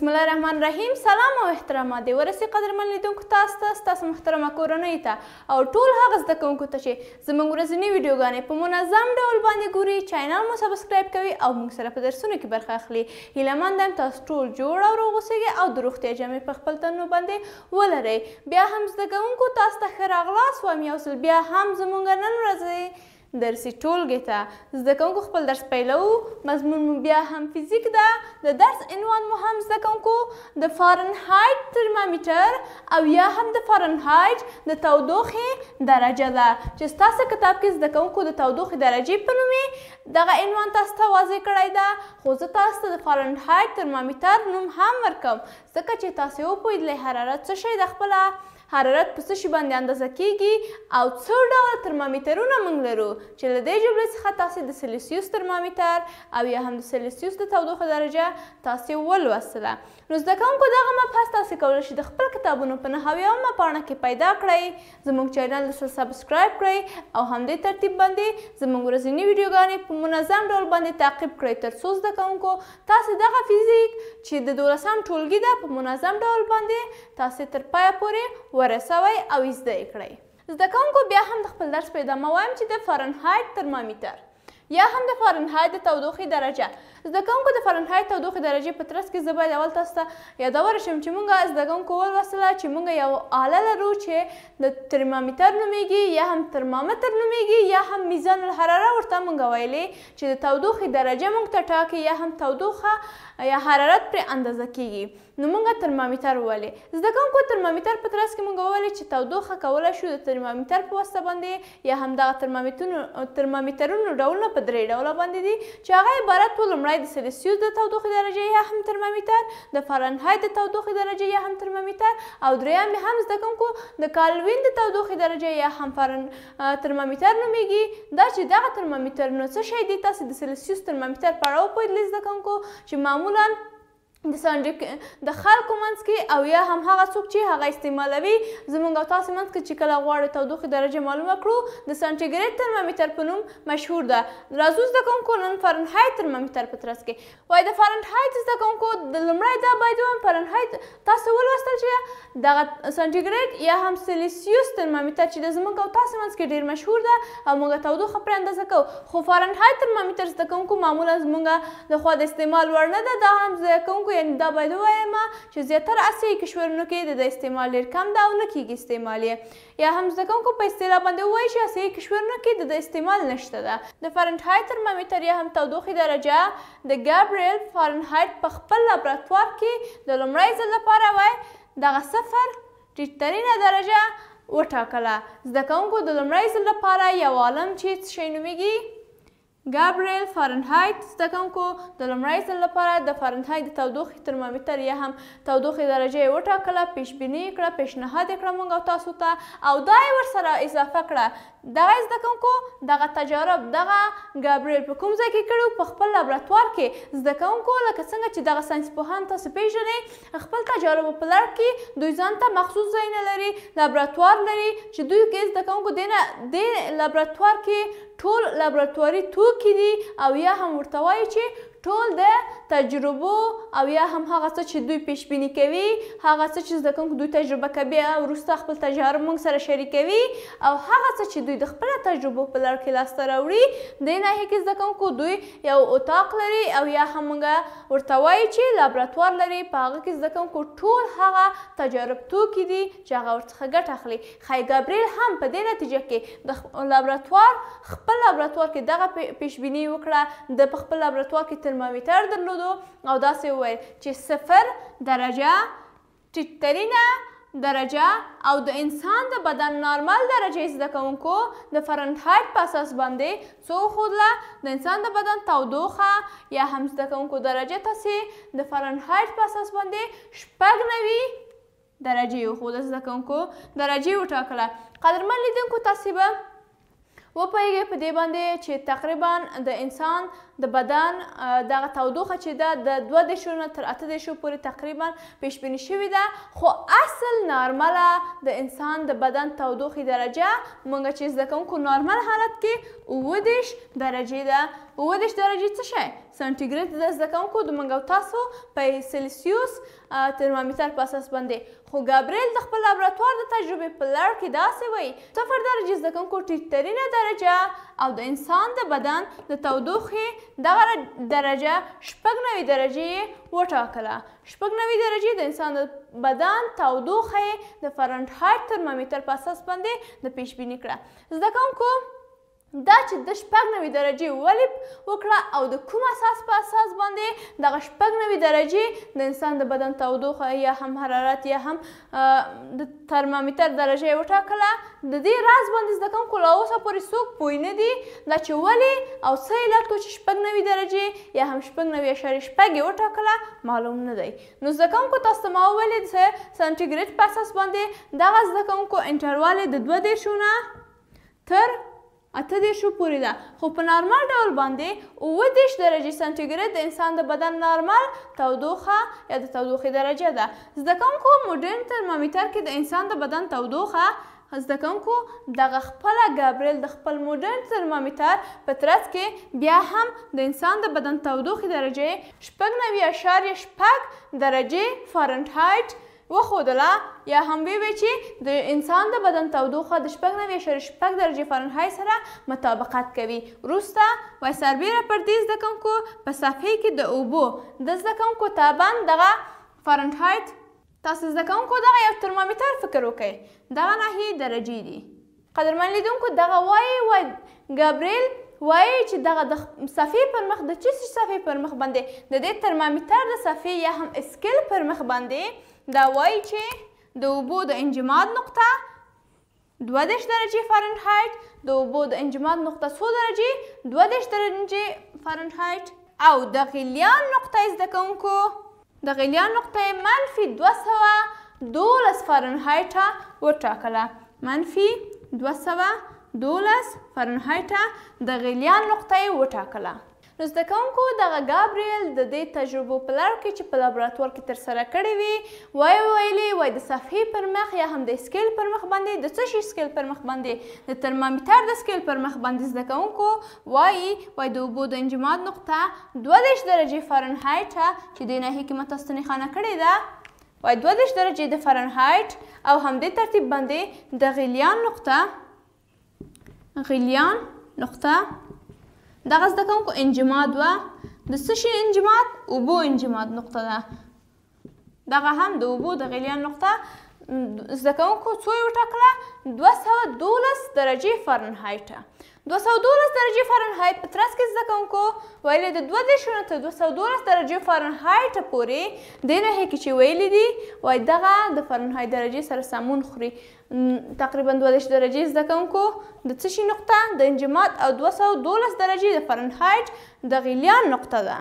بسم الله الرحمن الرحیم. سلام او احترامات دی ورسې قدرمن لیدونکو تاسو ته، ستاسو محترمه کورنۍ ته او ټول هغه زده کوونکو ته چې زموږ ورځني ویډیوګانې په منظم ډول باندې ګوري، channel مو subscribe کوي او موږ سره په درسونو کې برخه اخلي. هیله مند یم تاسو ټول جوړ او روغ اوسئ او د روغتیا جامې په خپل تنو باندې ولرئ. بیا هم زده کوونکو تاسو ته ښه راغلاست وایم. یو ځل بیا هم زموږ نن ورځې درسي ټولګې ته زده کوونکو خپل درس پیلوو. مضمون مو بیا هم فزیک ده. د درس عنوان مو هم زده کوونکو د فارنهایت ترمامیتر او یا هم د فارنهایت د تودوخې درجه ده، چې ستاسو کتاب کې زده کوونکو د تودوخې درجې په نوم دغه عنوان تاسو ته واضح کړی ده، خو زه تاسو ته د فارنهایت ترمامیتر نوم هم ورکوم، ځکه چې تاسو وپوهېدلی حرارت څه شی ده، خپله حرارت په څه شي باندې اندازه کیږي او څو ډوله ترمامیترونه موږ لرو، چې له دې جملې څخه تاسې د سلسیوس ترمامیتر او یا هم د سلسیوس د تودوخې درجه تاسې ولوستله. نو زده کوونکو دغه مبحث تاسې کولی شئ د خپل کتابونو په 79مه پاڼه کې پیدا کړئ. زموږ channel درسره subscribe کړئ او همدې ترتیب باندې زموږ ورځني ویډیوګانې په منظم ډول باندې تعقیب کړئ، تر څو زده کوونکو تاسې دغه فزیک چې د 12 ټولګي ده په منظم ډول باندې تاسې تر پایه پورې ورسوئ او زده یې کړئ. زده کوونکو بیا هم د خپل درس په ادامه وایم چې د فارنهایت ترمامیتر یا هم د فارنهایت د تودوخې درجه. زده کوونکو د فارنهایت تودوخې درجې په ترڅ کې زه باید اول تاسو ته یادوره شم چې موږ زده کوونکو ولوستله چې موږ یو آله لرو چې د ترمامیتر نومیږي یا هم ترمامیتر نومیږي یا هم میزان الحراره ورته موږ ویلې، چې د تودوخې درجه موږ ته ټاکي یا هم تودوخه یا حرارت پرې اندازه کیږي. نو موږ ترمامیتر وویلې. زده کوونکو ترمامیتر په ترڅ کې موږ وویلې چې تودوخه کولی شو د ترمامیتر په واسطه باندې یا هم دغه ترمامیترونو ډولونه په درې ډوله باندې دي، چې هغه عبارت و لومړی د سلسیوس د تودوخې درجه یا هم ترمامیتر، د فارنهایت د تودوخې درجه یا هم ترمامیتر، او درېیم هم زده کوونکو د کالوین د تودوخې درجه یا هم ترمامیتر نومیږي. دا چې دغه ترمامیترونه څه شی دي، تاسې د سلسیوس ترمامیتر په اړه وپوهېدلې زده کوونکو، چې معمولا د خلکو منځ کې او یا هم هغه څوک چې هغه استعمالوي زموږ او تاسې منځ کې چې کله غواړو تودوخې درجه معلومه کړو د سانټیګریډ ترمامیتر په نوم مشهور ده. راځو زده کوونکو نن فارنهایت ترمامیتر په ترڅ کې وایي د فارنهایت زده کوونکو د لومړی دا باید ووایم فارنهایت تاسو ولوستل چې دغه سانټیګریډ یا هم سلسیوس ترمامیتر چې د زموږ او تاسې منځ کې ډېر مشهور ده او موږ تودوخه پرې اندازه کوو، خو فارنهایت ترمامیتر زده کوونکو معمولا زموږ لخوا د استعمال وړ نه ده. دا هم زده کوونکو یعنی دا باید ووایم چې زیاتره اسیایي کشورونو کې د استعمال ډېر کم ده او نه کیږي استعمال یې، یا هم زده کوونکو په اصطلاح باندې ووایي چې اسیایي کشورونو کې د استعمال نشته ده. د فارنهایت ترمامیتر یا هم تودوخې درجه د ګابریل فارنهایت په خپل لابراتوار کې د لومړی ځل لپاره وای دغه صفر ټیټ ترینه درجه وټاکله. زده کوونکو د لومړی ځل لپاره یو عالم چې څه شی نومیږي ګابریل فارنهایت زده کوونکو د لومړی ځل لپاره د فارنهایت د تودوخې ترمامیتر یا هم تودوخې درجه یې وټاکله، پیشبیني یې کړه، پیشنهاد یې کړه موږ او تاسو ته، او دا یې ورسره اضافه کړه. دغه زده کوونکو دغه تجارب دغه ګابریل په کوم ځای کې کړي وو؟ په خپل لابراتوار کې. زده کوونکو لکه څنګه چې دغه ساینس پوهان تاسو پېژنئ خپل تجاربو په لړ کې دوی ځان ته مخصوص ځایونه لري، لابراتوار لري، چې دوی کې زده کوونکو دې لابراتوار کې ټول لابراتواري توکي دي او یا هم ورته وایي چې ټول د تجربو او یا هم هغه څه چې دوی پیشبیني کوي، هغه څه چې زده کوونکو دوی تجربه کوي او وروسته خپل تجارب موږ سره شریکوي او هغه څه چې دوی د خپله تجربو په لړ کې لاسته راوړي، دې ناحیې کې زده کوونکو دوی یو اتاق لري او یا هم موږ ورته وایي چې لابراتوار لري، په هغه کې زده کوونکو ټول هغه تجارب توکي دي چې هغه ورڅخه ګټه اخلي. ښایي ګابریل هم په دې نتیجه کې د لابراتوار خپل لابراتوار کې دغه پیشبیني وکړه، د په خپل لابراتوار کې ترمامیتر درلودو او داسې وویل چې صفر درجه ټیټ ترینه درجه او د انسان د بدن نارمل درجه زده کوونکو د فارنهایت په اساس باندې څو وښودله، د انسان د بدن تودوخه یا هم زده کوونکو درجه تاسې د فارنهایت په اساس باندې 96 درجې وښوده، زده کوونکو درجې وټاکله. قدرمن لیدونکو تاسې به وپوهېږئ په دې باندې چې تقریبا د انسان د بدن دغه تودوخه چې ده د 32 نه تر 38 پورې تقریبا پیشبیني شوې ده، خو اصل نارمله د انسان د بدن تودوخې درجه موږ چې زده کوونکو نارمل حالت کې 37 درجې ده. 37 درجې څه شی؟ سانټیګریډ ده زده کوونکو د موږ او تاسو په سلسیوس ترمامیتر په اساس باندې. خو ګابریل د خپل لابراتوار د تجربې په لړ کې داسې وایي 0 درجې زده کوونکو ټیټ ترینه درجه او د انسان د بدن د تودوخې دغه درجه 96 درجې یې وټاکله. 96 درجې د انسان د بدن تودوخه یې د فرنټهایټ ترمامیتر په اساس باندې د پیشبیني کړه. زده کوونکو دا چې د 96 درجې ولې وکړه او د کوم اساس په اساس باندې دغه 96 درجې د انسان د بدن تودوخه یا هم حرارت یا هم د ترمامیتر درجه یې وټاکله، د دې راز باندې زده کوونکو لا اوسه پورې څوک پوه نه دي دا چې ولې او څه علت و چې 96 درجې یا هم 96.6 یې وټاکله معلوم نه دی. نو زده کوونکو تاسو ته ما وویلې د سانټیګریډ په اساس باندې دغه زده کوونکو انټروال یې د 32 نه تر 38 پورې ده، خو په نارمل ډول باندې 37 درجې سانټیګریډ د انسان د بدن نارمل تودوخه یا د تودوخې درجه ده. زده کوونکو موډرن ترمامیتر کې د انسان د بدن تودوخه زده کوونکو دغه خپله ګابریل د خپل موډرن ترمامیتر په ترڅ کې بیا هم د انسان د بدن تودوخې درجه 96.6 درجې فارنهایت وښودله یا هم ویې چې د انسان د بدن تودوخه د 96.6 درجې فارنهایت سره مطابقت کوي. وروسته وایي سربېره پر دې زده کوونکو په صفحې کې د اوبو د زده کوونکو طبعا دغه فارنهایت تاسو زده کوونکو دغه یو ترمامیتر فکر وکړئ، دغه ناحیې درجې دي. قدرمن لیدونکو دغه وایي ګابریل وایي چې دغه د صفحې پر مخ د څه شي صفحې پر مخ باندې د دې ترمامیتر د صفحې یا هم اسکیل پر مخ باندې دا وایي چې د اوبو د انجماد نقطه 22 درجې فارنهایت، د اوبو د انجماد نقطه څو درجې؟ 22 درجې فارنهایت، او د غلیان نقطه زده کوونکو د غلیان نقطه یې منفي 212 فارنهایټه وټاکله، منفي 212 فارنهایټه د غلیان نقطه یې وټاکله. نو زده کوونکو دغه ګابریل د دې تجربو په لړ کې چې په لابراتوار کې ترسره کړې وي وایي ویلي وایي د صفحې پر مخ یا هم د اسکیل پر مخ باندې د څه شي اسکیل پر مخ باندې د ترمامیتر د اسکیل پر مخ باندې زده کوونکو وایي د اوبو د انجماد نقطه 22 درجې فارنهایټه چې دې ناحیې کې ما تاسو ته نښانه کړې ده وایي 22 درجې د فارنهایټ او همدې ترتیب باندې د غلیان نقطه دغه زده کوونکو انجماد وه د څه شي انجماد؟ اوبو انجماد نقطه ده، دغه هم د اوبو د غلیان نقطه زده کوونکو څو یې وټاکله؟ 212 درجې فارنهایټه. 212 درجې فارنهایت په ترڅ کې زده کوونکو ویلې د 22 نه تر 212 درجې فارنهایټ پورې دې ناحیې کې چې ویلي دي وایي دغه د فارنهایت درجې سره سمون خوري. تقریبا 22 درجې زده کوونکو د څه شي نقطه؟ د انجماد، او 212 درجې د فارنهایت د غلیان نقطه ده.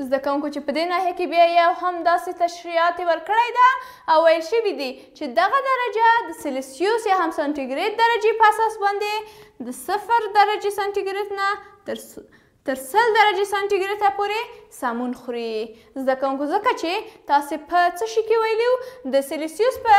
زده کوونکو چې په دې ناحیه کې بیا یو هم داسې تشریحات یې ورکړی ده او ویل شوي دي چې دغه درجه د سلسیوس یا هم سانټیګریډ درجې په اساس باندې د 0 درجې سانټیګریډ نه تر 100 درجې سانټیګریډه پورې سمون خوري. زده کوونکو ځکه چې تاسې په څه شي کې ویلي وو د سلسیوس په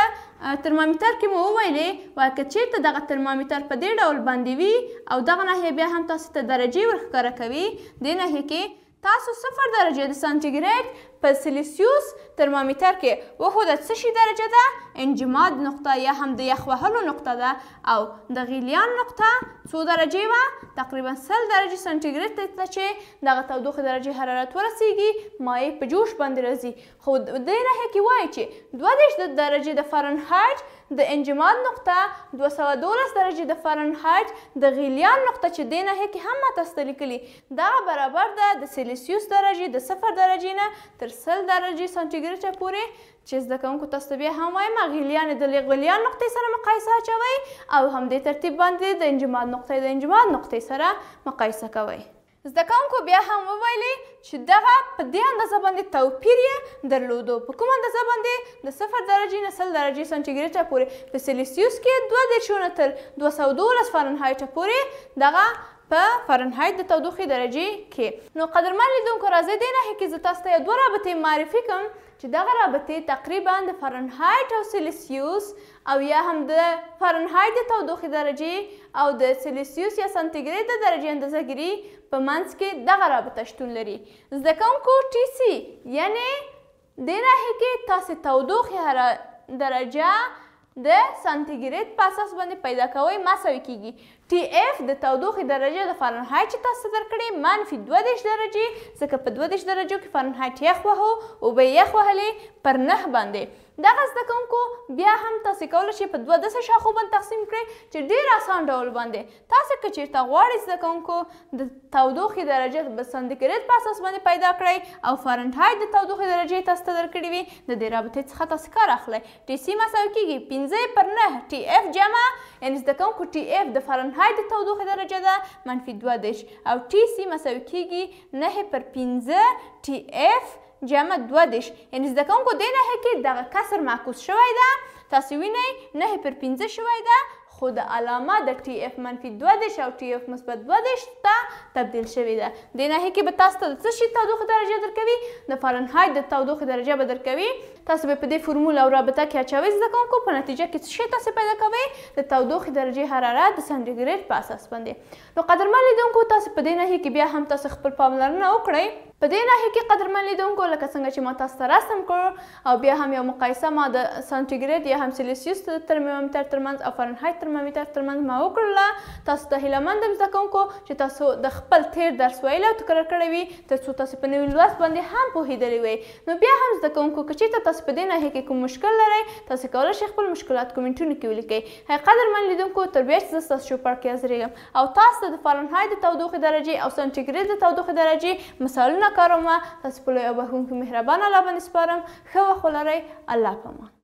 ترمامیتر کې مو وویلې وایي که چېرته دغه ترمامیتر په دې ډول باندې وي او دغه ناحیه بیا هم تاسې ته درجې ورښکاره کوي، دې ناحیې کې تاسو 0 درجې د سانټیګریډ په سلسیوس ترمامیتر کې وښوده څه شي درجه ده؟ انجماد نقطه یا هم د یخ وهلو نقطه ده، او د غلیان نقطه څو درجې وه؟ تقریبا 100 درجې سانټیګریډ ته چې دغه تودوخې درجې حرارت ورسیږي مایع په جوش باندې راځي. خو دې ناحیه کې وایي چې 22 درجې د فارنهایت د انجماد نقطه، 212 درجې د فارنهایت د غلیان نقطه چې دې ناحیه کې هم ما تاسو ته لیکلي دغه برابر ده د سلسیوس درجې د 0 درجې نه تر 100 درجې سانټیګریډ پورې چې زده کوونکو تاسو ته بیا هم وایم غلیان د غلیان نقطې سره مقایسه اچوئ او همدې ترتیب باندې د انجماد نقطې د انجماد نقطې سره مقایسه کوئ. زده کوونکو بیا هم وویلې چې دغه په دې اندازه باندې توپیر یې درلودو. په کوم اندازه باندې؟ د 0 درجې نه 100 درجې سانټیګریډه پورې په سلسیوس کې 22 نه تر 212 فارنهایټه پورې دغه په فارنهایت د تودوخې درجې کې. نو قدرمن لیدونکو، راځئ دې ناحیې کې زه تاسو ته یو دوه رابطې معرفي کړم چې دغه رابطې تقریبا د فارنهایت او سیلسیوس او یا هم د فارنهایت د تودوخې درجې او د سیلسیوس یا سانتیګریډ د درجې اندازه ګیري په منځ کې دغه رابطه شتون لري. زده کوونکو، ټي سي یعنې دې ناحیې کې تاسې تودوخې درجه د سانتیګریډ په اساس باندې پیدا کوئ مساوي کیږي ټي اف د تودوخې درجه د فارنهایت چې تاسو ته درکړې منفي 32 درجې، ځکه په 32 درجو کې فارنهایت یخ وهو، اوبه یې یخ وهلې پر 9 باندې. دغه زده کوونکو بیا هم تاسې کولی شئ په دوه داسې شاخو باندې تقسیم کړئ چې ډېر اسان ډول باندې تاسې که چېرته غواړئ زده کوونکو د تودوخې درجه د سانتیګریډ په اساس باندې پیدا کړئ او فارنهایت د تودوخې درجې تاسو ته درکړې وي، د دې رابطې څخه تاسې کار اخلئ. ټي سي مساوي کېږي 5 پر 9 ټي اف جمع، یعنې زده کوونکو ټي اف د فارنهایت د تودوخې درجه ده منفي 32 او ټي سي مساوي کېږي 9 پر 5 ټي اف جمع 32. یعنې زده کوونکو دې نښې کې دغه کسر معکوس شوی ده، تاسې وینئ 9 پر 5 شوی ده، خو د علامه د ټي اف منفي 32 او ټي اف مثبت 32 ته تبدیل شوې ده. دې ناحیې کې به تاسو ته د څه شي تودوخې درجه درکوي؟ د فارنهایت د تودوخې درجه به درکوي. تاسو به په دې فرمول او رابطه کې اچوئ زده کوونکو، په نتیجه کې څه شی تاسې پیدا کوئ؟ د تودوخې درجې حرارت د سانتیګریډ په اساس باندې. نو قدرمن لیدونکو، تاسو په دې ناحیې کې بیا هم تاسو خپل پاملرنه وکړئ. په دې ناحیې کې قدرمن لیدونکو، لکه څنګه چې ما تاسو ته رسم کړ او بیا هم یو مقایسه ما د سانتیګریډ یا هم سیلسیوس ترمومیتر ترمنځ او فارنهایت ترمومیتر ترمنځ ما وکړله. تاسو ته هیله مند یم زده کوونکو چې تاسو د خپل تېر درس ویلی او تکرار کړی وي، تر څو تاسو په نوي لوست باندې هم پوهېدلي وئ. نو بیا هم زده کوونکو، که چېرته تاسو په دې ناحیه کې کوم مشکل لرئ، تاسو کولی شئ خپل مشکلات کومنټونو کې ولیکئ. هی قدرمن لیدونکو، تر بیا چې زه ستاسو چوپړ کې حاضرېږم او تاسو ته د فارنهایت د تودوخې درجې او سانتیګریډ د تودوخې درجې مثالونه کاروم، تاسو په لوی او بښونکي مهربان الله باندې سپارم. ښه وخت ولرئ. الله پامان.